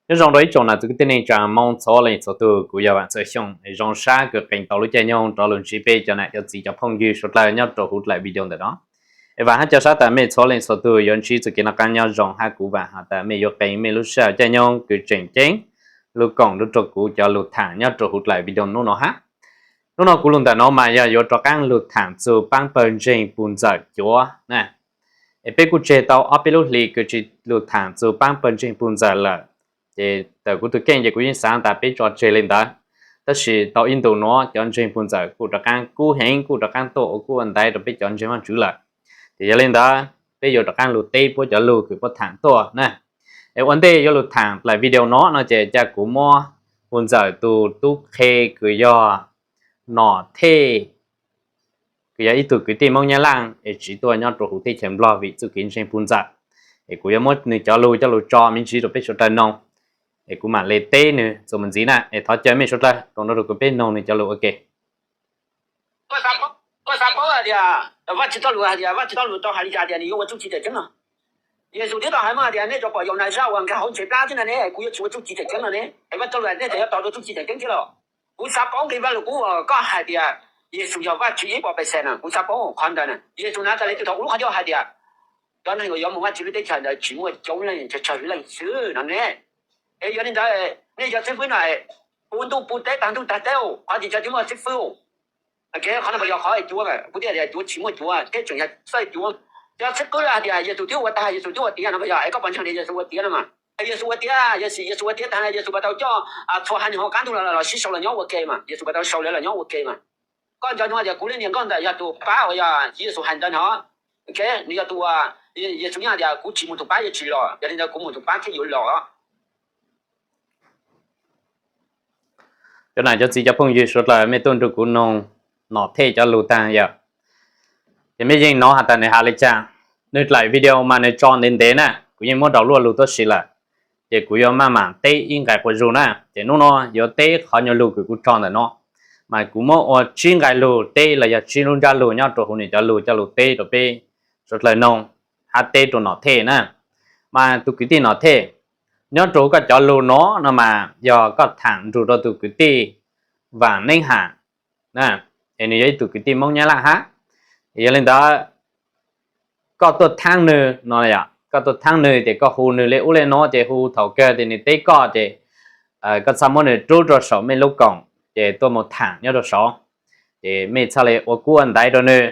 Nyob zoo rau ib tsoom nam txiv kwv tij neej tsa Hmoob txhua leej txhua tug, kuv yog Vam Txawj Xyooj. Zoo sab kws qee tau lub caij nyoog rov lug ntsib peb cov nam cov txiv cov phooj ywg suav dlawg nyob rau huv dlaim video ntawm no. Es vam hab ca sab tas mej txhua leej txhua tug yuav ntsib txuj kev noj qaab nyob zoo hab kuv vam has tas mej yuav qee mej lub sij hawm caij nyoog kws tseem ceeb lug koom rua rau kuv cov lug thaam nyob rau huv dlaim video nub no hab. Nub no kuv lug ntawm no mas yog yuav rov qaab lug thaam txug paab pawg ntseeg puj ntxawm cuav na. Es peb kuj tseg tau ob peb lub hlis kws tsi lug thaam txug paab pawg ntseeg puj ntxawm lawm, ces tawm kuv tug keej ces kuv yeej xaav tas peb tso tseg le ntawd. Tab sis tau ib ntus nuav cov ntseeg puj ntxawm kuj rov qaab kub heev, kuj rov qaab tuaj ua kub ua ntaiv rau peb cov ntseeg Vaajtswv lawm. Ces yog le ntawd peb yuav rov qaab lug teb puab cov lug kws puab thaam tuaj na. Es ua ntej yuav lug thaam dlaim video no no ces ca kuv muab puj ntxawm tug tub qhe kws yog Nom Thej, kws yog ib tug kwv tij Moob Nyab Laaj es tsiv tuaj nyob rau huv teb chaws Nplog vim txuj kev ntseeg puj ntxawm. Es kuv yuav muab nwg cov lug coj lug tso me ntsis rau peb suav dlawg noog, es kuv mam le teb nwg txuas mus ntxiv na. Es thov caw mej suav dlawg koom nrog rau kuv peb noog nwg cov lug ua ke. Koj xav paub hais tias Vajtswv txoj lus hais tias, Vajtswv txoj lus tau hais li cas tias nws yuav ua txuj ci tseem ceeb no? Yexus twb tau hais mas hais tias nej tsuas pom Yaunas zaj uas nkag hauv ntseeg plab xwb na ne, kuv yuav tsis ua txuj ci tseem ceeb no ne. Es Vajtswv txoj lus nej tseem yuav tau dua txuj ci tseem ceeb thiab los? Kuv xav paub nqi Vajluskub uas koj hais tias Yexus yog Vajtswv ib puas percent na, kuv xav paub qhov ntawd na. Yexus Naxales thaum ub qhov ncauj hais tias cov neeg uas yuav mus Vajtswv lub teb chaws ntawd tsis muaj coob leej, tsawg tsawg leej xwb no ne. Es yog li ntawd nej cov xib fwb no puv ntuj puv teb tag ntuj tag teb, qhov tsis tsawg twb muaj xib fwb. Qhov no puas yog qhov cuav? Kuv thiaj tias cuav tsis muaj cuav, teb tseem yog txawj cuav. Cov xib fwb hais tias Yexus twb ua tag, Yexus twb ua tiav no puas yog? Es koj puas ntseeg tias Yexus ua tiav no mas? Yexus ua tiav, Yexus ua tiav tag, Yexus puas tau coj txhua haiv neeg hauv qab ntuj los sib sau los nyob ua ke mas? Yexus puas tau sau lawv los nyob ua ke mas? Koj nco ntsoov tias kuv lub niag nkauj ntawm yog tus pab uas yog Yexus hais ntawd no. Nws yog tus, Yexus yeej hais tias kuv tsis mus tus pab yuav tsis los, yog li ntawd kuv mus tus pab thiaj yuav los. Cov nam cov txiv cov phooj ywg suav dlawg, mej tuaj nrug kuv noog Nom Thej cov lug taag yom. Ces mej yeej nov has tas nws has li cas. Nws dlaim video mas nws tso ntev ntev na, kuv yeej muab download lug tuab si lawm. Ces kuv yuav maj mam teb ib nqai quas zug na. Ces nub no yuav teb qhov nyuag lug kws kuv tso ntawm no, mas kuv muab ua tsib nqai lug teb los yog tsib lub ntsab lug nyob rau huv nws cov lug coj lug teb rau peb suav dlawg noog hab teb rau Nom Thej na. Mas tus kwv tij Nom Thej, nyob rau huv koj cov lug no no mas yog koj thaam nrug rau tus kwv tij Vam Neeb Ham, es nws yog ib tug kwv tij Moob Nyab Laaj hab. Yog li ntawd koj tuaj thaab nwg no, koj tuaj thaab nwg ces koj hu nwg le ub le no ces hu thaum kawg ces nws teb koj ces koj txhaj muab nws rub rau saum mej lub koom ces tuaj mus thaam nyob rau saud, ces mej txhaj le ua kub ua ntaiv rau nwg.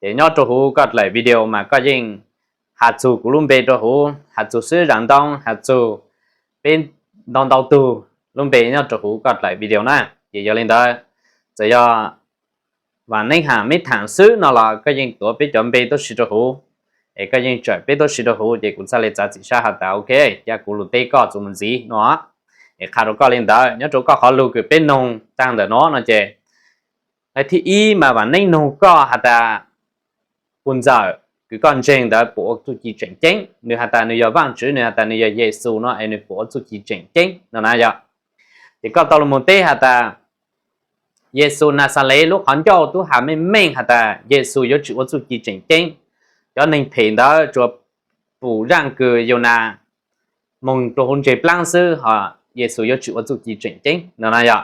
Ces nyob rau huv koj dlaim video mas koj yeej has txug kuv lub npe rau huv, has txug xwb zam ntoo, has txug peb ntau ntau tug lub npe nyob rau huv koj dlaim video na. Ces yog li ntawd, txawm yog Vam Neeb Ham meb thaam xwb no los koj yeej tuav peb cov npe tuab si rau huv, es koj yeej tsawm peb tuab si rau huv ces kuv txhaj le txav txim sab has tas ok, ca kuv lug teb koj txuas mus ntxiv no. Es qha rau koj li ntawd, nyob rau koj qhov lug kws peb noog taag ntawm no no ces, nqai thib ib mas Vam Neeb noog koj has tas puj ntxawm kws koj ntseeg ntawd puas ua txuj ci tseem ceeb, nws has tas nws yog Vaajtswv, nws has tas nws yog Yexus no es nws puas ua txuj ci tseem ceeb no na yog. Ces koj tau lug mus teb has tas Yexus Naxales lub qhov ncauj tub has meej meej has tas Yexus yuav tsis ua txuj ci tseem ceeb. Cov neeg phem ntawd tsuas pum zaaj kws Yaunas moog rua huv ntseg plaab xwb, ho Yexus yuav tsis ua txuj ci tseem ceeb no na yog.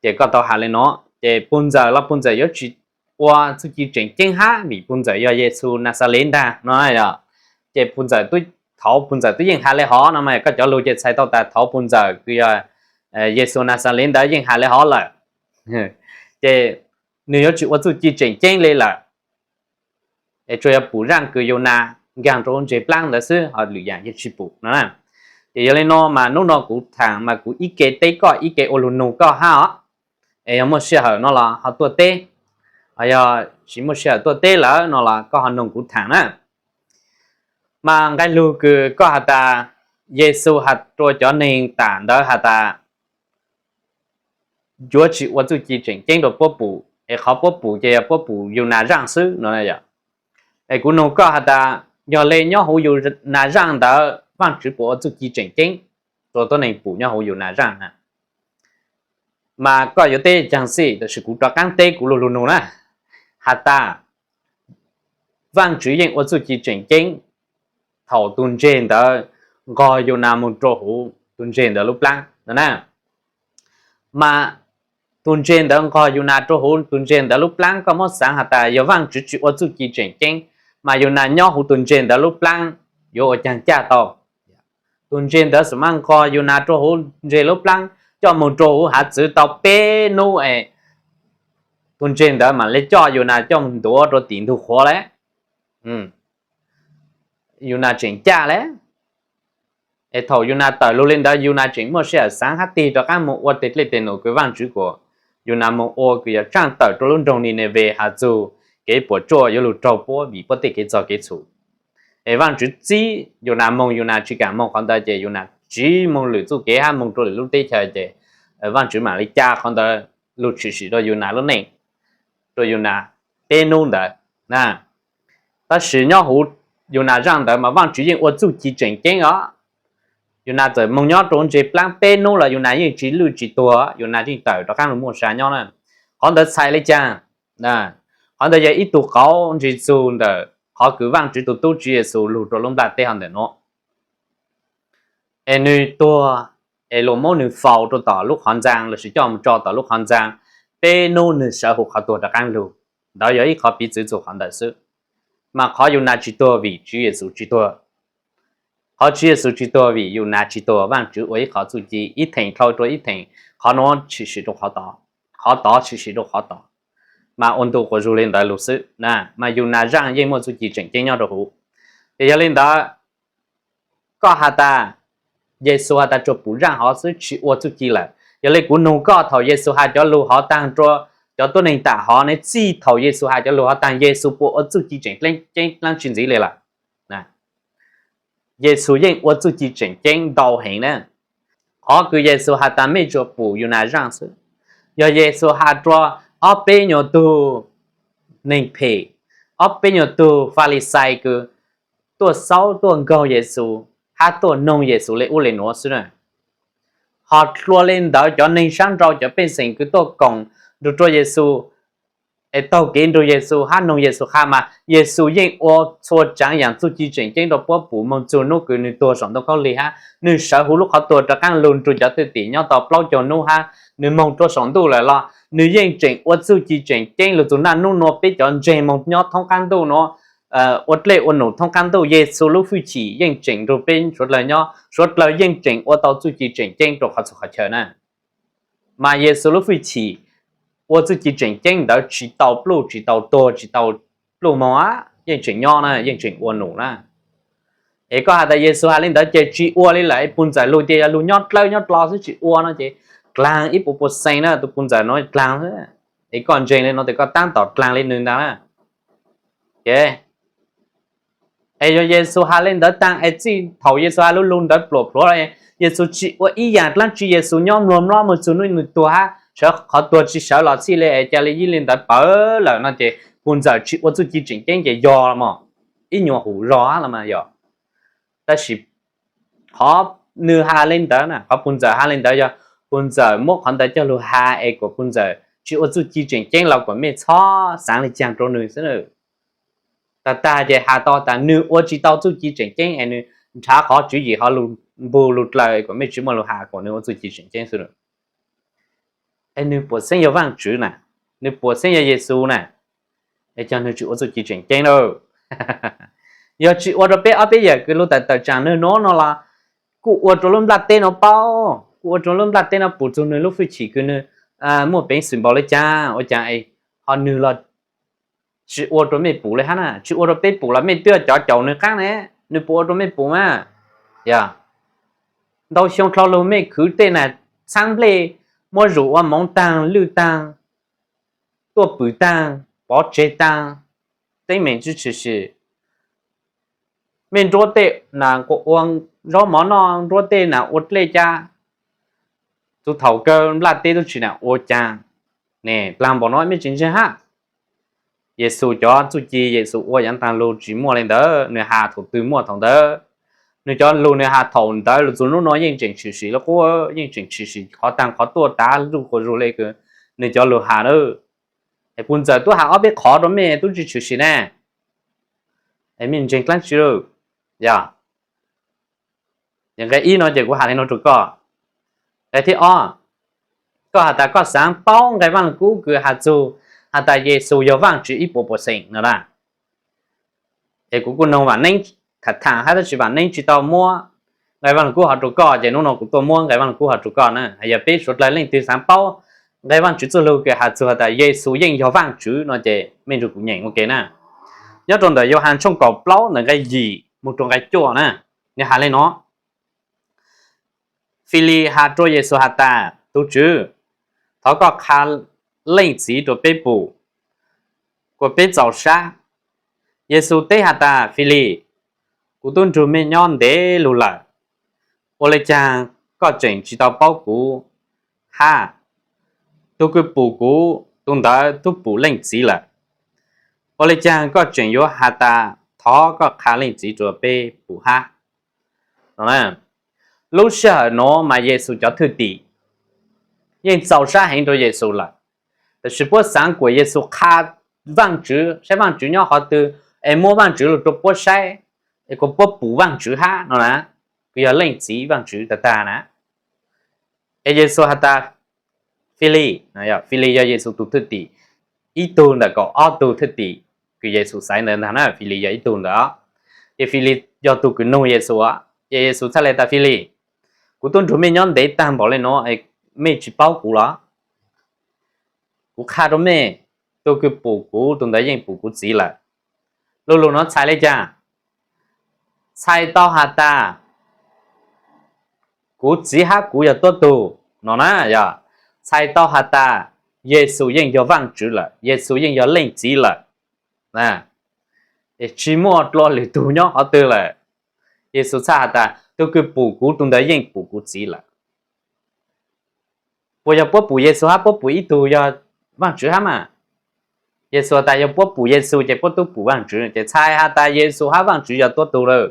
Ces koj tau has le no, ces puj ntxawm los puj ntxawm yuav tsis ua txuj ci tseem ceeb hab vim puj ntxawm yog Yexus Naxales ntaag no na yog. Ces puj ntxawm, thaud puj ntxawm twb yeej has le hov no mas, koj cov lug ces txhais tau tas thaud puj ntxawm kws yog Yexus Naxales ntawd yeej has le hov lawm. Ces nws yuav tsis ua txuj ci tseem ceeb le lawm, es tsuas yog pum zaaj kws Yaunas nkaag rua huv ntseg plaab ntawd xwb, ho lwm yaam yeej tsis pum no na. Ces yog le no mas nub no kuv thaam mas kuv ib ke teb koj ib ke ua lug nug koj hab os. Es yog muaj sij hawm no los ho tuaj teb, ho yog tsis muaj sij hawm tuaj teb lawm no los koj ho noog kuv thaam na. Mas nqai lug kws koj has tas Yexus has rua cov neeg tam ntawd has tas yuav tsis ua txuj ci tseem ceeb rua puab pum, es qhov puab pum ces yog puab pum Yaunas zaaj xwb no. Es kuv noog koj has tas, yog le nyob huv Yaunas zaaj ntawd Vaajtswv puas ua txuj ci tseem ceeb rua tuab neeg pum nyob huv Yaunas zaaj na? Mas koj yuav teb caag xij, tab sis kuv rov qaab teb kuv lug lug nug na, has tas Vaajtswv yeej ua txuj ci tseem ceeb thaum tug ntseg ntawd nqog Yaunas moog rua huv tus ntse ntawd lub plaab no na. Mas tus ntse ntawd nqog Yunas rua huv tus ntse ntawd lub plaab, koj muab xaav has tas yog Vaajtswv tsi ua txuj ci tseem ceeb, mas Yunas nyob huv tus ntse ntawd lub plaab yuav ua caag caj tau? Tus ntse ntawd xaam maj nqog Yunas rua huv ntse lub plaab, coj moog rua huv hav txwv tau peb nub es tus ntse ntawd mam le coj Yunas coj moog ntuav rua tim ntug qhuav le. Yunas tseem caj le. Es thaum Yunas tawm lug le ntawd Yunas tseem muaj sij hawm xaav hab tig rov qaab moog ua tej dlej tej num kws Vaajtswv kuas Yunas moog ua kws yog tsaaj tawm rua lub nroog Nineves has txug kev puam tsuaj yuav lug raug puab vim puab tej kev txog kev txhum. Es Vaajtswv txib Yunas moog, Yunas tsi kaam moog, qhov ntawd ces Yunas tsiv moog lwm txuj kev hab moog rua lwm lub teb chaws ces Vaajtswv mam li ca qhov ntawd lug tshwm sim rua Yunas lub neej, rua Yunas peb nub ntawd na. Tab sis nyob huv Yunas zaaj ntawd mas Vaajtswv yeej ua txuj ci tseem ceeb os. Yunas txawm moog nyob rua ntse plaab peb nub los Yunas yeej tsi lwj tsi tuag, Yunas yeej tawm rov qaab lug muaj sa nyob na. Qhov ntawd txhais le caag? Qhov ntawd yog ib tug qauv ntsis txug ntawm qhov kws Vaajtswv tug tub Tswv Yexus lug rua lub nplaj teb hov ntawm nuav. Es nwg tuag, es luas muab nwg faus rua tom lub qhov ntxaa lossis coj moog tso tom lub qhov ntxaa, peb nub nwg sawv huv qhov tuag rov qaab lug. Ntawd yog ib qhov piv txwv txug qhov ntawd xwb. Mas qhov Yunas tsi tuag vim Tswv Yexus tsi tuag. Qhov Tswv Yexus tsi tuag vim Yunas tsi tuag, Vaajtswv ua ib qhov txuj ci ib theem dlhau rua ib theem, qhov nuav tshwm sim rua qhov tod, qhov tod tshwm sim rua qhov tod. Mas ua ntu quas zug le ntawd lug xwb na, mas Yunas zaaj yeej muaj txuj ci tseem ceeb nyob rua huv. Ces yog le ntawd, koj has tas Yexus has tas tsuas pum zaaj hov xwb tsi ua txuj ci lawm. Yog le kuv nug koj, thaum Yexus has cov lug hov taag rua cov tuab neeg tam hov ne, txij thaum Yexus has cov lug hov taag Yexus puas ua txuj ci tseem ceeb dlaab tsi ntxiv le lawm? Yexus yeej ua txuj ci tseem ceeb ntau heev na. Qhov kws Yexus has tas mej tsuas pum Yunas zaaj xwb, yog Yexus has rua ob peb nyuas tug neeg phem, ob peb nyuas tug Falixais kws tuaj xaub tuaj nkaug Yexus hab tuaj noog Yexus le ub le nuav xwb na. Ho dlua le ntawd cov neeg saab nrau cov pej xeem kws tuaj koom nrug rua Yexus, es taug kev nrug Yexus hab noog Yexus qha mas Yexus yeej ua txhua tsaav yaam txuj ci tseem ceeb rua puab pum moog txug nub kws nwg tuag saum ntoo khaub lig hab nwg sawv huv lub qhov tuag rov qaab lug nrug cov thwj tim nyob tau plaub caug nub hab nwg moog rua saum ntuj lawm los nwg yeej tseem ua txuj ci tseem ceeb lug txug naj nub nua peb cov ntseeg moog nyob thoob qaab ntuj nuav, ua dlej ua num thoob qaab ntuj. Yexus lub fwj chim yeej tseem nrug peb suav dlawg nyob, suav dlawg yeej tseem ua tau txuj ci tseem ceeb rua qhov txhua qhov chaw na. Mas Yexus lub fwj chim ua txuj ci tseem ceeb ntawd tsi tau pluj, tsi tau tuag, tsi tau pluj moog, yeej tseem nyob na, yeej tseem ua num na. Es koj has tas Yexus has le ntawd ces tsi ua le lawm, puj ntxawm lug tias yog lug nyob dlawb nyob dlo xwb tsi ua no ces dlaag ib puas puas xees na, tus puj ntxawm nuav dlaag xwb. Es koj ntseeg le nuav tes koj taab tom dlaag le nwg ntag na. Es yog Yexus has le ntawd taag es txij thaum Yexus has lug lug ntawd pluam plhuav, Yexus tsi ua ib yaam dlaab tsi, Yexus nyob mluag mlob moog txug nub nwg tuag hab sawv qhov tuag tsi sawv los txhij le es ca le yij le ntawd pawv lawm no ces puj ntxawm tsi ua txuj ci tseem ceeb ces yog los mas, ib nyuas hum zog los mas yog. Tab sis qhov nwg has le ntawd na, qhov puj ntxawm has le ntawd yog puj ntxawm muab qhov ntawd coj lug has es kuas puj ntxawm tsi ua txuj ci tseem ceeb los kuas mej txhob xaav le caag rua nwg xwb. Tag tag ces has tau tas nwg ua tsi tau txuj ci tseem ceeb es nwg nrhav qhov tswv yim ho lug npug lug dlaws kuas mej tsi muaj lug has kuas nwg ua txuj ci tseem ceeb xwb. Es nwg puas xeeb yog Vaajtswv na, nwg puas xeeb yog Yexus na, es cog nwg tsi ua txuj ci tseem ceeb na. Yog tsi ua rua peb ob peb yawm kws lug tawm tawm tsaam nwg nuav no los kuj ua rua lub nplaj teb nuav paub, kuj ua rua lub nplaj teb nuav pum txug nwg lub fwj chim kws nwg muaj peev xwm npaum le caag ua caag es ho nwg los tsi ua rua mej pum le hab na, tsi ua rua peb pum los mej twb cov caum nwg qaab ne, nwg puas ua rua mej pum mas? Yog ntau xyoo dlhau lug mej khwv tej nas txhaab nplej, muab zug ua moov taag lwj taag, tuaj pwm taag, pov tseg taag, teeb meem tsi tshwm sim. Mej nruab tej nas ua zaub mov noj, nruab tej nas ua dlej ca, txug thaum kawg nplaj teb tub tsi na ua caag ne, dlaag npaum nuav mej tseem ntseeg hab. Yexus cov txuj ci Yexus ua yaav taag lug tsi muaj le ntawd, nwg has thaum twg muaj thaum ntawd. Nwg cov lug nwg has thaum ntawd lug txug nub nuav yeej tseem tshwm sim le qub, yeej tseem tshwm sim qhov taag qhov tuaj tav zuj quas zug le kws nwg cov lug has na. Es puj ntxawm tub has ob peb qhov rua mej tub tsi tshwm sim ne, es mej ntseeg dlaab tsi lawm? Yog Nqe ib no ces kuv has li no rau koj. Nqe thib ob, koj has tas koj xaav paub nqe Vaaj Lug Kub kws has txug has tas Yexus yog Vaajtswv ib puas percent no na. Es kuv kuj noog Vam Neeb tham tham hab tab sis Vam Neeb tsis tau muab nqe Vaaj Lug Kub hov rau koj, ces hnub no kuv tuaj muab nqe Vaaj Lug Kub hov rau koj na. Yog peb suav dlawg leej twg xaav paub nqe Vaajtswv txuj lug kws has txug has tas Yexus yeej yog Vaajtswv no ces mej nrug kuv nyeem ua ke na. Nyob rau ntawm Yauhas tshooj kaum plaub ntawm nqe yim moog rau nqe cuaj na, nwg has le no: Filis has rua Yexus has tas, Tug Tswv, thov koj qha Leej Txiv rua peb pum, kuas peb txaus sab. Yexus teb has tas, Filis, kuv tub nrug mej nyob ntev lug lawm, ua le caag koj tseem tsis tau paub kuv hab? Tug kws pum kuv, tug ntawd tub pum Leej Txiv lawm. Ua le caag koj tseem yuav has tas, thov koj qha Leej Txiv rua peb pum hab? Lub sij hawm nuav mas Yexus cov thwj tim yeej txaus sab heev rua Yexus lawm, tab sis puab xaav kuas Yexus qha Vaajtswv, saib Vaajtswv nyob qhov twg, es muab Vaajtswv lug rua puab saib, es kuas puab pum Vaajtswv hab no na, kws yog Leej Txiv Vaajtswv tag tag na. Es Yexus has tas, Filis, Filis yog Yexus tug thwj tim, ib tug ntawm kaum ob tug thwj tim kws Yexus xaiv ntawd ntag na, Filis yog ib tug ntawd. Ces Filis yog tug kws nug Yexus, ces Yexus txhaj le tas, Filis, kuv tub nrug mej nyob ntev tag npaum le nuav, mej tsis paub kuv los? Kuv qha rua mej, tug kws pum kuv, tug ntawd yeej pum kuv Txiv lawm. Lu lug nuav txhais le caag? Txhais tau has tas kuv Txiv hab kuv yog tuab tug no na, yog txhais tau has tas Yexus yeej yog Vaajtswv lawm, Yexus yeej yog Leej Txiv lawm, tsis muaj dlua lwm tug nyob qhov twg lawm. Yexus txhaj has tas tug kws pum kuv, tug ntawd yeej pum kuv Txiv lawm. Puas yog puab pum Yexus hab puab pum ib tug yog Vaajtswv hab mas? Yexus has tas yog puab pum Yexus ces puab tub pum Vaajtswv, ces txhais has tas Yexus hab Vaajtswv yog tuab tug lawm.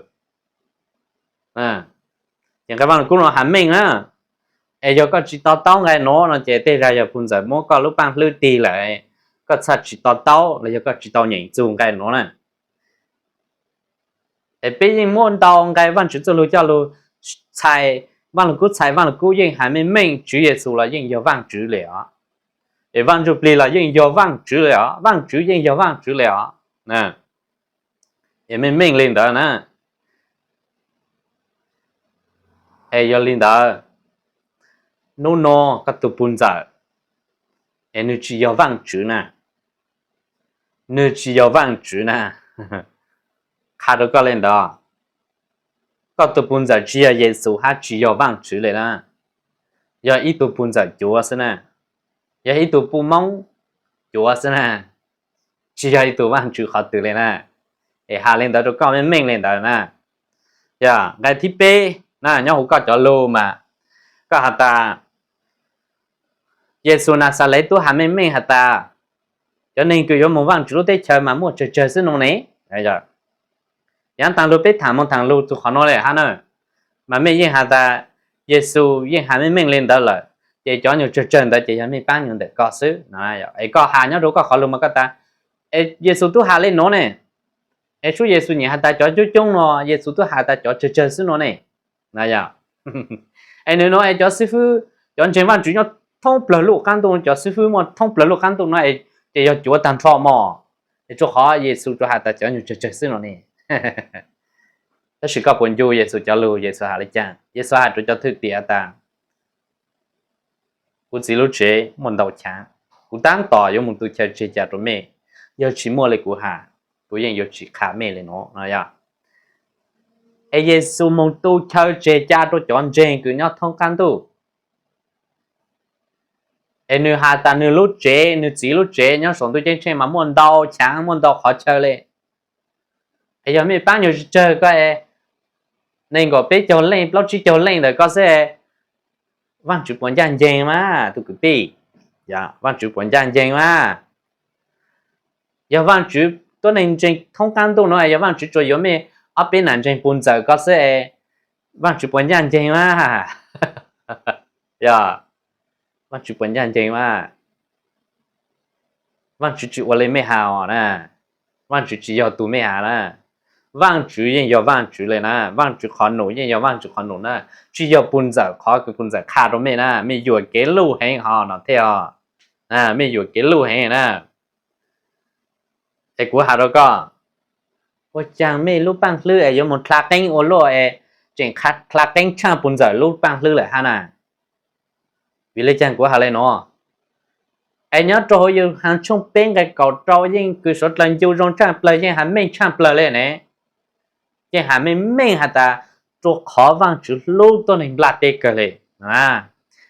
Ces nqe Vaaj Lug Kub nuav has meej na, es yog koj tsis to taub nqe nuav no ces tej zag yog puj ntxawm muab koj lub paaj hlwb tig lawm, koj txhaj tsis to taub los yog koj tsis tau nyeem txug nqe nuav na. Es peb yeej muaj ntau nqe Vaajtswv txuj lug coj lug txhais Vaaj Lug Kub, txhais Vaaj Lug Kub yeej has meej meej Tswv Yexus los yeej yog Vaajtswv le os. Es Vaaj Ntsuj Plig los yeej yog Vaajtswv le os, Vaajtswv yeej yog Vaajtswv le os. Es meej meej le ntawd na. Es yog le ntawd, nub nua koj tug puj ntxawm, es nwg tsis yog Vaajtswv na, nwg tsis yog Vaajtswv na. Qha rua koj le ntawd, koj tug puj ntxawm tsis yog Yexus hab tsis yog Vaajtswv le na, yog ib tug puj ntxawm cuav xwb na, yog ib tug puj Moob cuav xwb na, tsis yog ib tug Vaajtswv qhov twg le na. Es has le ntawd rua koj meej meej le ntawd na. Yog nqe thib peb na, nyob huv koj cov lug mas koj has tas Yexus Naxales tub has meej meej has tas cov neeg kws yuav moog Vaajtswv lub teb chaws mas muaj tsawg tsawg xwb no ne. Yaav taag lug peb thaam moog thaam lug txug qhov nuav le hab na, mas mej yeej has tas Yexus yeej has meej meej le ntawd lawm, ces cov nyuag tsawg tsawg ntawd ces yog mej paab nyuag ntawm koj xwb. Es koj has nyob rua koj qhov lug mas koj tas, es Yexus tub has le nuav ne, es sub Yexus nyem has tas cov coob coob no, Yexus tub has tas cov tsawg tsawg xwb no ne. Es nwg nuav es cov xib fwb, cov ntseeg Vaajtswv nyob thoob plawg lub qab ntuj, cov xib fwb muaj thoob plawg lub qab ntuj no, ces yog cuav taag nrho mog. Es rua qhov Yexus tsuas has tas cov nyuag tsawg tsawg xwb no ne. Tab sis koj puas ncu Yexus cov lug, Yexus has le caag? Yexus has rua cov thwj tim has tas, kuv Txiv lub tsev muaj ntau chaav, kuv taab tom yuav moog tu chaw tseg ca rua mej. Yog tsis muaj le kuv has, kuv yeej yuav tsis qha mej le nuav no. Es Yexus moog tu chaw tseg ca rua cov ntseeg kws nyob thoob qab ntuj. Es nwg has tas nwg lub tsev, nwg Txiv lub tsev nyob saum ntuj ceeb tsheej mas muaj ntau chaav, muaj ntau qhov chaw le. Es yog mej paab nyuag tsawg tsawg koj, nees nkaum peb caug leej plaub tsib caug leej ntawm koj xwb, Vaajtswv puas ncaaj nceeg mas tug kwv tij? Vaajtswv puas ncaaj nceeg mas? Yog Vaajtswv tuab neeg ntseeg thoob qab ntuj no, yog Vaajtswv tsuas yuav mej ob peb nam ntseeg puj ntxawm koj xwb, Vaajtswv puas ncaaj nceeg mas? Yog, Vaajtswv puas ncaaj nceeg mas? Vaajtswv tsis ua le mej has os na. Vaajtswv tsis yog tug mej has na. Vaajtswv yeej yog Vaajtswv le na, Vaajtswv qhov num yeej yog Vaajtswv qhov num na, tsi yog puj ntxawm qhov kws puj ntxawm qha rua mej na. Mej yuam kev luj heev hov no thiab os, mej yuam kev luj heev na. Es kuv has rua koj, ua caag mej lub paaj hlwb es yuav moog dlha qeeb ua luaj es tseem dlha qeeb tshaaj puj ntxawm lub paaj hlwb lawm hab na? Vim le caag kuv has le nuav? Es nyob rua huv Yauhas tshooj peb nqe kaum rau yeej kws suav dlawg ncu zoo tshaaj plawg, yeej has meej tshaaj plawg le ne. Yeej has meej meej has tas rua qhov Vaajtswv hlub tuab neeg nplaj teb kawg le.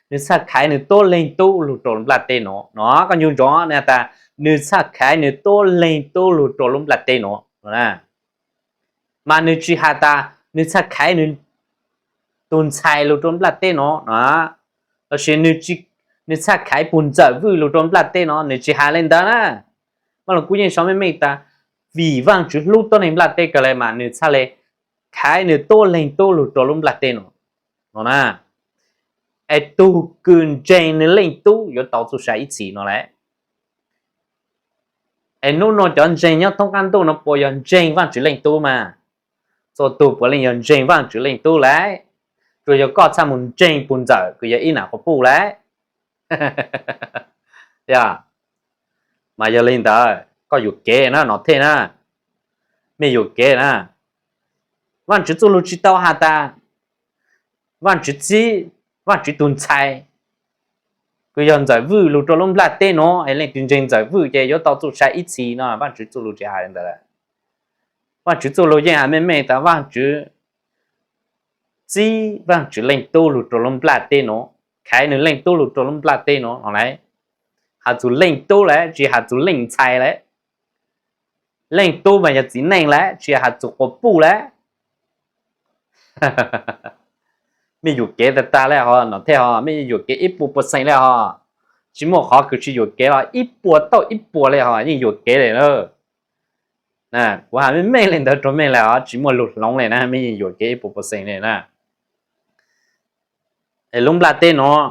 Nwg txhaj khaiv nwg tuab leeg tub lug rua nplaj teb nuav no, koj ncu ntsoov nwg has tas nwg txhaj khaiv nwg tuab leeg tub lug rua lub nplaj teb nuav. Mas nwg tsi has tas nwg txhaj khaiv nwg tug ntxhais lug rua nplaj teb nuav no, lossis nwg txhaj khaiv puj ntxawm Vwj lug rua nplaj teb nuav, nwg tsi has le ntawd na. Vaaj Lug Kub yeej sau meej meej tas vim Vaajtswv hlub tuab neeg nplaj teb kawg le mas nwg txhaj le khaiv nwg tuab leeg tub lug rua lub nplaj teb nuav no na. Es tug kws ntseeg nwg leej tub yuav tau txuj sa ib txhis no lawm. Es nub nua cov ntseeg nyob thoob qaab ntuj nuav puas yog ntseeg Vaajtswv leej tub mas? Txhua tug puav leej yog ntseeg Vaajtswv leej tub lawm. Tsuas yog koj txhaj moog ntseeg puj ntxawm kws yog ib nam quas puj lawm. Mas yog le ntawd koj yuam kev na no thiab na. Mej yuam kev na. Vaajtswv txuj lug tsi tau has tas Vaajtswv txib Vaajtswv tug ntxhais kws yog ntxawm Vwj lug rua lub nplaj teb nuav es leej twg ntseeg ntxawm Vwj ces yuav tau txuj sa ib txhis no, Vaajtswv txuj lug tsi has le ntawd. Vaajtswv txuj lug yeej has meej meej tas Vaajtswv txib Vaajtswv leej tub lug rua lub nplaj teb nuav, khaiv nwg leej tub lug rua lub nplaj teb nuav no lawm. Has txug leej tub lawm, tsi has txug leej ntxhais lawm. Leej tub mas yog txiv neej lawm, tsi has txug quas puj lawm. Mej yuam kev tag tag le hov no thiab hov, mej yuam kev ib puas percent le hov. Tsi muaj qhov kws tsi yuam kev los ib puas tauj ib puas le hov, yeej yuam kev le na. Kuv has meej meej le ntawd rua mej le hov, tsi muaj lug hloov le na, mej yeej yuam kev ib puas percent le na. Es lub nplaj teb nuav,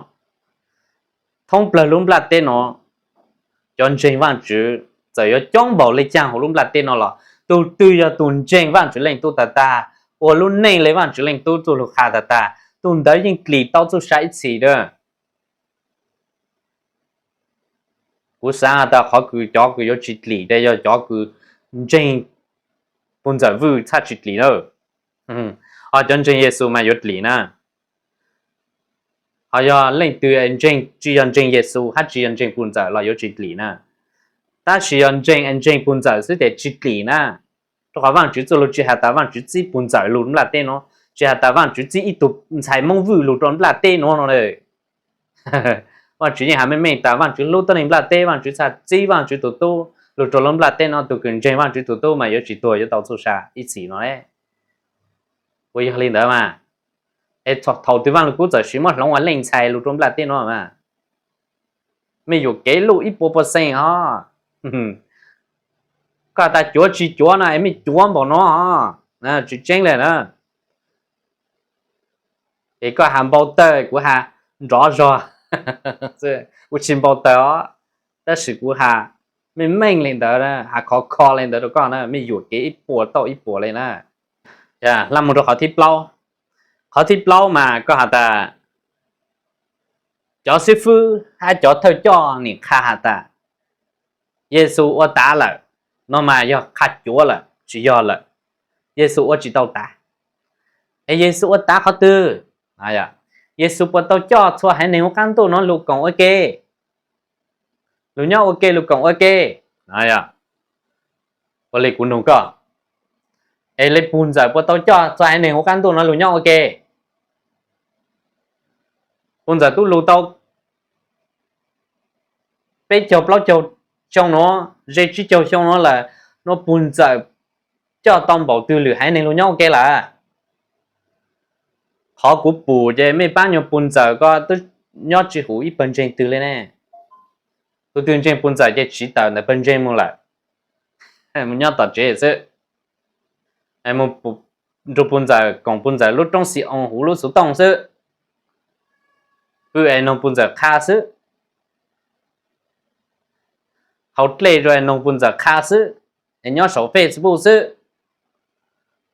thoob plawg lub nplaj teb nuav, cov ntseeg Vaajtswv txawm yuav coob npaum le caag huv lub nplaj teb nuav los tug twg yog tug ntseeg Vaajtswv leej tub tag tag, ua lub neej le Vaajtswv leej tub txuj lug qha tag tag, tug ntawd yeej dlim tau txuj sa ib txhis a. Kuv xaav has tas qhov kws cov kws yuav tsi dlim tes yog cov kws ntseeg puj ntxawm Vwj txhaj tsi dlim na. Ho cov ntseeg Yexus mas yuav dlim na. Ho yog leej twg tsi yog ntseeg Yexus hab tsi yog ntseeg puj ntxawm los yuav tsi dlim na. Tab sis yog ntseeg, ntseeg puj ntxawm xwb tes tsi dlim na. Rua qhov Vaajtswv txuj lug tsi has tas Vaajtswv txib puj ntxawm lug nplaj teb nuav, tsi has tas Vaajtswv txib ib tug ntxhais Moob Vwj lug rua nplaj teb nuav no. Vaajtswv yeej has meej meej tas Vaajtswv hlub tuab neeg nplaj teb, Vaajtswv txhaj txib Vaajtswv tug tub lug rua lub nplaj teb nuav, tug kws ntseeg Vaajtswv tug tub mas yuav tsi tuag yuav tau txuj sa ib txhis no le. Puas yog le ntawd mas? Es thaum twg Vaaj Lug Kub txawm siv muab hloov ua leej ntxhais lug rua nplaj teb nuav mas? Mej yuam kev luj ib puas percent hov. Koj has tas cuav tsi cuav no es mej cuav npaum no hov, tsi tseeb le na. Es koj has npau tawg, kuv has nrov zog. Kuv tsi npau tawg os, tab sis kuv has meej meej le ntawd, has khov kho le ntawd rua koj na, mej yuam kev ib puas tauj ib puas le na. Hla moog rua qhov thib plaub. Qhov thib plaub mas koj has tas cov xib fwb hab cov thawj coj nim qha has tas Yexus ua tav lawm no mas yog qha cuav lawm, tsi yog lawm. Yexus ua tsi tau tav. Es Yexus ua tav qhov twg? Yexus puas tau coj txhua haiv neeg huv qaab ntuj nuav lug koom ua ke, lug nyob ua ke, lug koom ua ke? Ua le kuv nug koj, es le puj ntxawm puas tau coj txhua haiv neeg huv qaab ntuj nuav lug nyob ua ke? Puj ntxawm tub lug tau peb caug plaub caug xyoo nuav, ze tsib caug xyoo nuav lawm, nua puj ntxawm coj tau npaum twg lwm haiv neeg lug nyob ua ke lawm? Qhov kuv pum ces mej paab nyuag puj ntxawm ko twb nyob tsi huv ib pawg ntseeg twg le ne. Tug twg ntseeg puj ntxawm ces tsiv tawm ntawm pawg ntseeg moog lawm, moog nyob tom tsev xwb. Moog nrug puj ntxawm, koom puj ntxawm lub roob xi oo huv lub xuv tooj xwb, pw es noog puj ntxawm qha xwb, haus dlej rua es noog puj ntxawm qha xwb, es nyob saum Facebook xwb.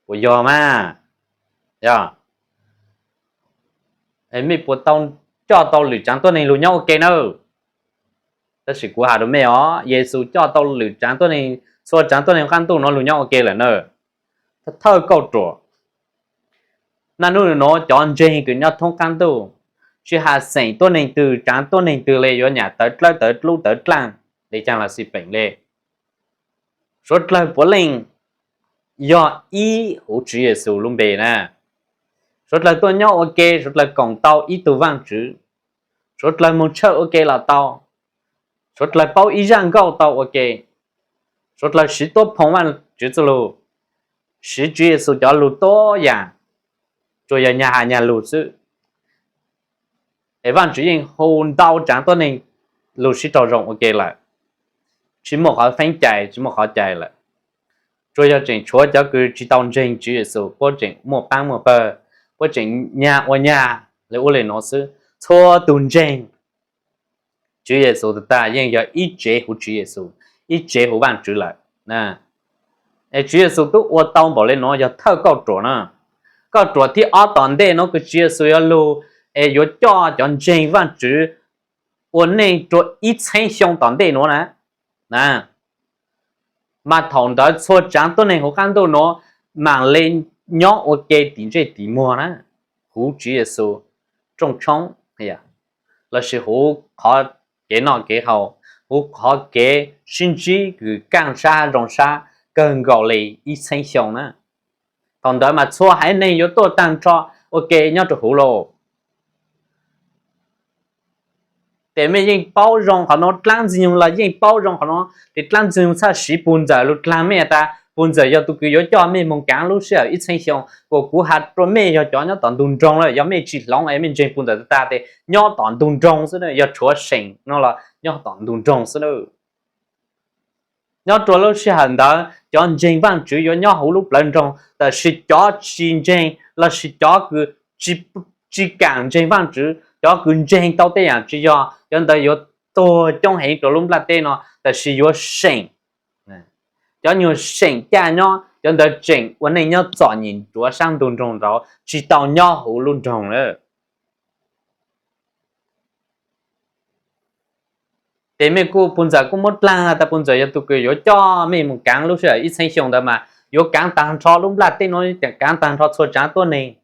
Puas yog mas? Yog. Mej puas tau coj tau lwm tsaav tuab neeg lug nyob ua ke na? Tab sis kuv has rua mej os, Yexus coj tau lwm tsaav tuab neeg, txhua tsaav tuab neeg qaab ntuj nuav lug nyob ua ke lawm na. Thawj kauj ruam, naj nub nuav cov ntseeg kws nyob thoob qaab ntuj tsi has xeem tuab neeg twg tsaav tuab neeg twg le yuav nyam tawv dlawb tawv dlub tawv dlaaj le caag los xij peem le, suav dlawg puav leej yog ib huv Tswv Yexus lub npe na. Suav dlawg tuaj nyob ua ke, suav dlawg koom tau ib tug Vaajtswv, suav dlawg moog tshawj ua ke los tau, suav dlawg paub ib zaj nkauj tau ua ke, suav dlawg siv tuab phoo Vaajtswv txuj lug, siv Tswv Yexus cov lug tuab yaam, tsuas yog nyag has nyag lug xwb. Es Vaajtswv yeej hu ntau tsaav tuab neeg lug sib raug zoo ua ke lawm, tsi muaj qhov feeb cai, tsi muaj qhov cai lawm. Tsuas yog tseem tshuav cov kws tsi tau ntseeg Tswv Yexus, puab tseem muaj paab muaj pawg, puab tseem nyag ua nyag le ua le nuav xwb. Txhua tug ntseeg Tswv Yexus tag tag yeej yog ib tsev huv Tswv Yexus, ib tsev huv Vaajtswv lawm. Es Tswv Yexus tub ua tau npaum le nuav yog thawj kauj ruam na. Kauj ruam thib ob tom ntej nuav kws Tswv Yexus yuav lug es yuav coj cov ntseeg Vaajtswv ua neej rua ib txheeb xyoo tom ntej nuav na. Mas thaum ntawd txhua tsaav tuab neeg huv qaab ntuj nuav maam le nyob ua ke tim ntsej tim muag na, huv Tswv Yexus rooj tshoob, lossis huv qhov kev noj kev haus, huv qhov kev sib ntsib kws kaaj sab zoo sab kawg nkaus le ib txheeb xyoo na. Thaum ntawd mas txhua haiv neeg yuav tuaj taag nrho ua ke nyob rua huv lauj. Tes mej yeej paub zoo qhov nuav, dlaab ntxwg nyoog los yeej paub zoo qhov nuav, tes dlaab ntxwg nyoog txhaj siv puj ntxawm lug dlaag mej tas, puj ntxawm yog tug kws yuav coj mej moog kaav lub sij hawm ib txheeb xyoo. Kuas kuv has rua mej yog cov nyob tom ntug nroog lawm, yog mej tsi hloov es mej ntseeg puj ntxawm tag tag tes nyob tom ntug nroog xwb na, yog tshuav seem no los nyob tom ntug nroog xwb na. Nyob rua lub sij hawm ntawd cov ntseeg Vaajtswv yuav nyob huv lub plawv nroog, tab sis cov tsi ntseeg lossis cov kws tsi kaam ntseeg Vaajtswv, cov kws ntseeg tau tej yaam tsi yog, cov ntawd yuav tuag coob heev rua lub nplaj teb no, tab sis yuav seem. Cov nyuag seem caj nyob, cov ntawd tseem ua neej nyob txom nyem nruav saab ntug nroog nraud, tsi tau nyob huv lub nroog lawm. Tes mej kuj, puj ntxawm kuj muab dlaag tas puj ntxawm yog tug kws yuav coj mej moog kaav lub sij hawm ib txheeb xyoo ntawd mas yuav kaav taag nrho lub nplaj teb no, kaav taag nrho txhua tsaav tuab neeg.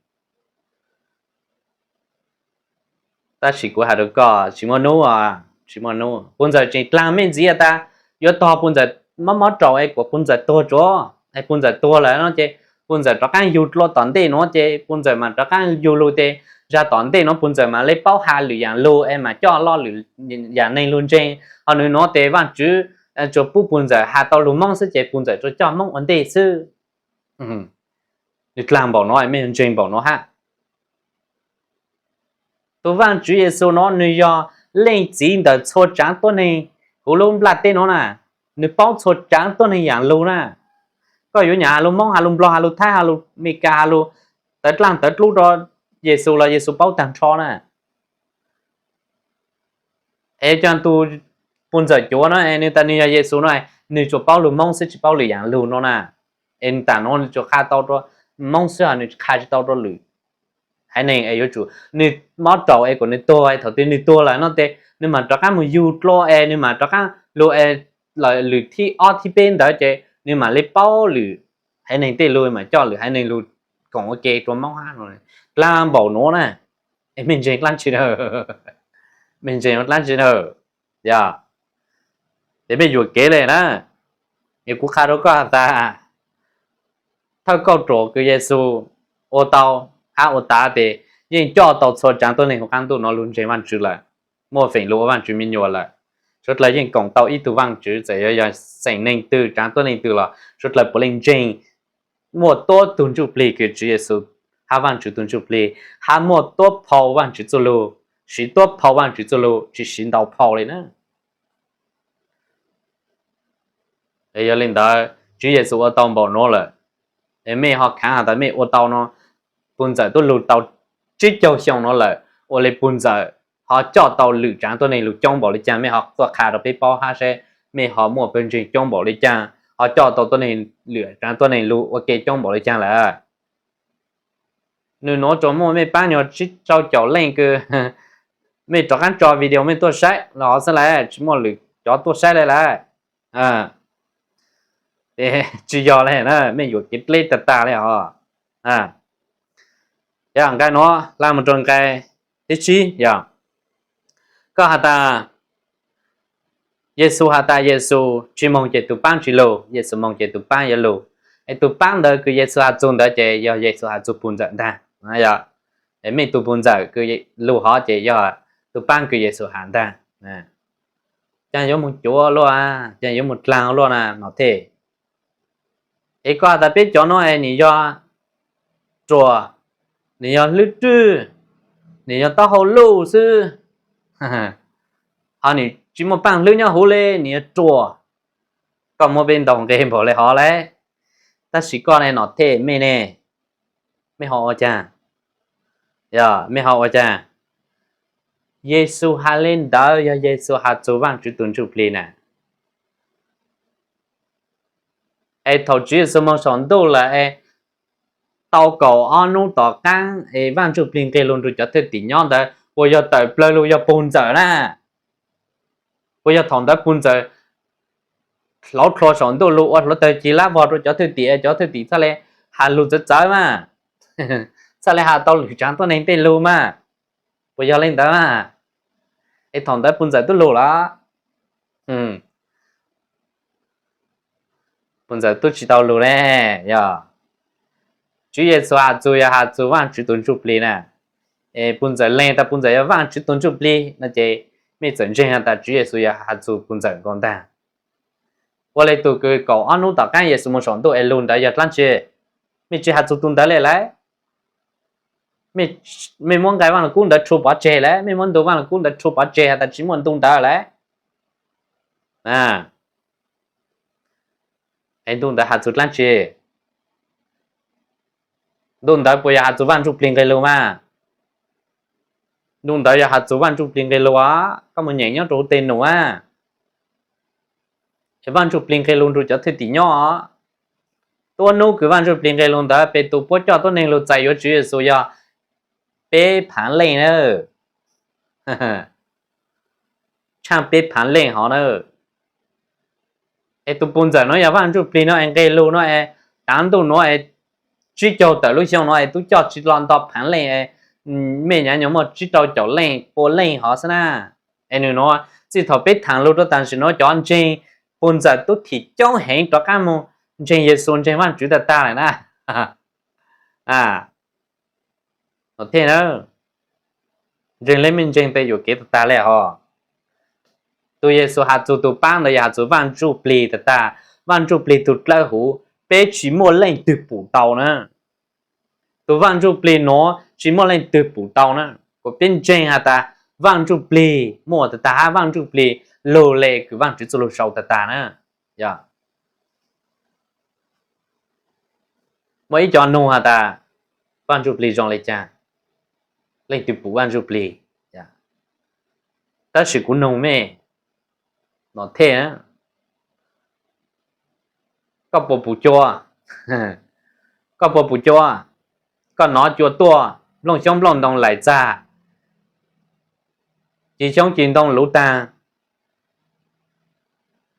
Tab sis kuv has rua koj, tsi muaj nub, tsi muaj nub. Puj ntxawm tseem dlaag mej ntxiv tas, yuav tog puj ntxawm mob mob raum es kuas puj ntxawm tuag tsuav, es puj ntxawm tuag lawm no ces puj ntxawm rov qaab yug dlua tom ntej nuav ces puj ntxawm mas rov qaab yug lug tes zag tom ntej nuav puj ntxawm mam le paub has lwm yaam lug es mam coj lwm yaam neeg lug ntseeg. Ho nws nuav tes Vaajtswv tsuas pub puj ntxawm has tau lug Moob xwb ces puj ntxawm tsuas coj Moob ua ntej xwb. Nws dlaag npaum nuav, mej ntseeg npaum nuav hab. Tug Vaajtswv Yexus nuav nws yog leej txiv ntawm txhua tsaav tuab neeg huv lub nplaj teb nuav na. Nws paub txhua tsaav tuab neeg yaam lug na. Koj yuav nyam has lug Moob, has lug Nplog, has lug Thaib, has lug Amelikas, has lug tawv dlaaj tawv dlub rua Yexus los Yexus paub taag nrho na. Es cov tug puj ntxawm cuav no es nws tas nws yog Yexus no, nws tsuas paub lug Moob xwb tsi paub lwm yaam lug no na. Es nws tas nuav nws tsuas qha tau rua Moob xwb, nws qha tsi tau rua lwm haiv neeg es yuav tsum nws mob raum es kuas nws tuag, thaum twg nws tuag lawm no tes nws mam rov qaab moog yug dlua es nws mam rov qaab lug es lwm thib ob thib peb ntawd ces nws mam le paub lwm haiv neeg tej lug, mam coj lwm haiv neeg lug koom ua ke rua Moob hab no. Dlaag npaum nuav na, es mej ntseeg dlaab tsi na? Mej ntseeg dlaab tsi na? Yog, es mej yuam kev le na. Es kuv qha rua koj has tas, thawj kauj ruam kws Yexus ua tau hab ua tav tes yeej coj tau txhua tsaav tuab neeg huv qaab ntuj nuav lug ntseeg Vaajtswv lawm, muaj feem lug ua Vaajtswv me nyuam lawm. Suav dlawg yeej koom tau ib tug Vaajtswv, txawm yog, yog xeem neeg twg tsaav tuab neeg twg los suav dlawg puav leej ntseeg. Muaj tuab tug ntsuj plig kws Tswv Yexus hab Vaajtswv tug ntsuj plig, hab muaj tuab phau Vaajtswv txuj lug, siv tuab phau Vaajtswv txuj lug tsi siv ntau phau le na. Es yog le ntawd Tswv Yexus ua tau npaum nuav lawm, es mej ho khaav has tas mej ua tau no, puj ntxawm tub lug tau tsib caug xyoo nuav lawm, ua le puj ntxawm ho coj tau lwm tsaav tuab neeg lug coob npaum le caag, mej ho tuaj qha rua peb paub hab saib mej ho muaj pawg ntseeg coob npaum le caag. ho coj tau tuab neeg lwm tsaav tuab neeg lug ua ke coob npaum le caag lawm. Nwg nuav tsuas muaj mej paab nyuag tsib rau caum leej kws mej rov qaab tso video mej tuaj saib los hov xwb lawm, tsis muaj lwm cov tuaj saib le lawm. Tsis yog le na, mej yuam kev dleb tag tag le hov. Yog nqai nuav hla mus rau nqai thib tsib yog, koj has tas, Yexus has tas Yexus tsis moog ces tug paab tsis lug, Yexus moog ces tug paab yuav lug. Es tug paab ntawd kws Yexus has txug ntawd ces yog Yexus has txug puj ntxawm ntag. Es mej tug puj ntxawm kws lug hov ces yog tug paab kws Yexus has ntag. Caag yuav moog cuav luaj, caag yuav moog dlaag luaj na no thiaj. Es koj has tas peb cov nuav es nwg yog ruam, nwg yog hlwb rwg, nwg yog taub hau luj xwb, ho nwg tsis muaj paaj hlwb nyob huv le, nwg yog ruam. Koj muab peb ntaus nqe npaum le hov lawm, tab sis koj ne no thiaj mej ne, mej ho ua caag? Yog mej ho ua caag? Yexus has le ntawd yog Yexus has txug Vaajtswv tug Ntsuj Plig na. Es thaum Tswv Yexus moog saum ntuj lawm es tau kaum ob nub tom qaab es Vaaj Ntsujplig nqeg lug nrug cov thwj tim nyob ntawd puas yog tawm plawg lug yog puj ntxawm na? Puas yog thaum ntawd puj ntxawm hlauv dlua saum ntuj lug ua hluav taws ci lab vog rua cov thwj tim, cov thwj tim txhaj le has lug txawv txawv mas, txhaj le has tau lwm tsaav tuab neeg tej lug mas? Puas yog le ntawd mas? Es thaum ntawd puj ntxawm tub lug los? Puj ntxawm tub tsis tau lug ne. Yog Tswv Yexus has txug yog has txug Vaajtswv tug Ntsujplig na, es puj ntxawm lees tas puj ntxawm yog Vaajtswv tug Ntsujplig no ces mej txawm ntseeg has tas Tswv Yexus yog has txug puj ntxawm nkaus ntag. Ua le tug kws kaum ob nub tom qaab Yexus moog saum ntuj es lug ntawd yog dlaab tsi? Mej tsis has txug tug ntawd le lawm. Mej muab nqai Vaaj Lug Kub ntawd rhu pov tseg lawm, mej muab ntu Vaaj Lug Kub ntawd rhu pov tseg has tas tsis muaj ntu ntawd lawm. Es ntu ntawd has txug dlaab tsi? Ntu ntawd puas yog has txug Vaaj Ntsujplig nqeg lug mas? Ntu ntawd yog has txug Vaaj Ntsujplig nqeg lug os, koj mus nyeem nyob rua huv tej num a. Vaaj Ntsujplig nqeg lug nrug cov thwj tim nyob os. Tuab nub kws Vaaj Ntsujplig nqeg lug ntawd peb tug puab coj tuab neeg lug txais yuav Tswv Yexus yog peb phaav leej na. Tshaaj peb phaav leej hov na. Es tug puj ntxawm nuav yog Vaaj Ntsujplig nuav es nqeg lug nuav es taav ntuj nuav es tsib caug tawm lub xyoo nuav es tub coj tsis lo nto phaav leej, mej nyam nyuas muaj tsib rau caum leej pua leej hov xwb na. Es nwg nuav txij thaum peb thaam lug rua taam sim nuav cov ntseeg puj ntxawm tub thim coob heev rov qaab moog ntseeg Yexus ntseeg Vaajtswv tag tag lawm na. Thiaj ntseeg le mej ntseeg peb yuam kev tag tag le hov. Tug Yexus has txug tug paab ntawd yog has txug Vaaj Ntsujplig tag tag, Vaaj Ntsujplig tug dlawb huv, peb tsis muaj leej twg pum tau na. Tug Vaaj Ntsujplig nuav tsis muaj leej twg pum tau na. Kuas peb ntseeg has tas Vaaj Ntsujplig muaj tag tag hab Vaaj Ntsujplig lug le kws Vaajtswv txuj lug sau tag tag na. Yog muaj ib co nug has tas Vaaj Ntsujplig zoo le caag, leej twg pum Vaaj Ntsujplig? Tab sis kuv nug mej no thiaj, koj puas pum cua? Koj puas pum cua? Koj nov cua tuaj, nplooj xyoob nplooj ntoo laim txag, ci xyoob ci ntoo luv taag,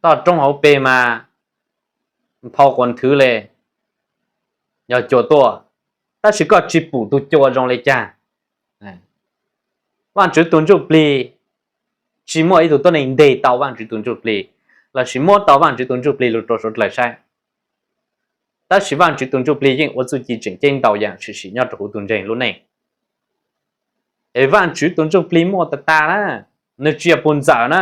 toj roob hauv pes mas nphau quas nthwv le, yog cua tuaj, tab sis koj tsis pum tug cua zoo le caag? Vaajtswv tug ntsuj plig, tsis muaj ib tug tuab neeg nteg tau Vaajtswv tug ntsuj plig lossis muab tau Vaajtswv tug ntsuj plig lug rua suav dlawg saib. Tab sis Vaajtswv tug ntsuj plig yeej ua txuj ci tseem ceeb ntau yaam tshwm sim nyob rua huv tug ntseeg lub neej. Es Vaajtswv tug ntsuj plig muaj tag tag na, nwg tsis yog puj ntxawm na.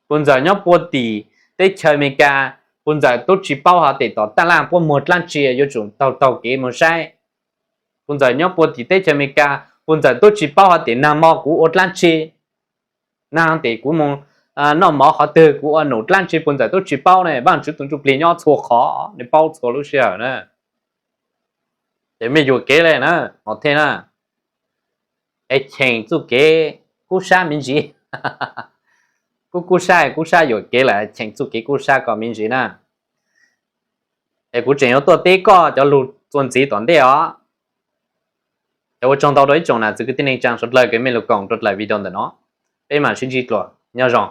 Puj ntxawm nyob puag tim teb chaws Amelikas, puj ntxawm tub tsis paub hov tes tom taj laj puab muag dlaab tsi, yuav tsum taug taug kev moog saib. Puj ntxawm nyob puag tim teb chaws Amelikas, puj ntxawm tub tsis paub hov tes naag mo kuv ua dlaab tsi, naag tes kuv moog noj mov qhov twg, kuv ua num dlaab tsi, puj ntxawm tub tsis paub ne. Vaajtswv tug ntsuj plig nyob txhua qhov, nwg paub txhua lub sij hawm na. Ces mej yuam kev le na, mos thiaj na, es cheem txuj kev kub sab me ntsis. kub kub sab kub sab yuam kev lawm, cheem txuj kev kub sab ko me ntsis na. Es kuv tseem yuav tuaj teb koj cov lus txuas ntxiv tom ntej os. Es ua tsaug ntau rau ib tsoom nam txiv kwv tij neej tsaa suav dlawg kws mej lug koom rua dlawg video ntawm no. Peb maam sib ntsib dlua, nyob zoo.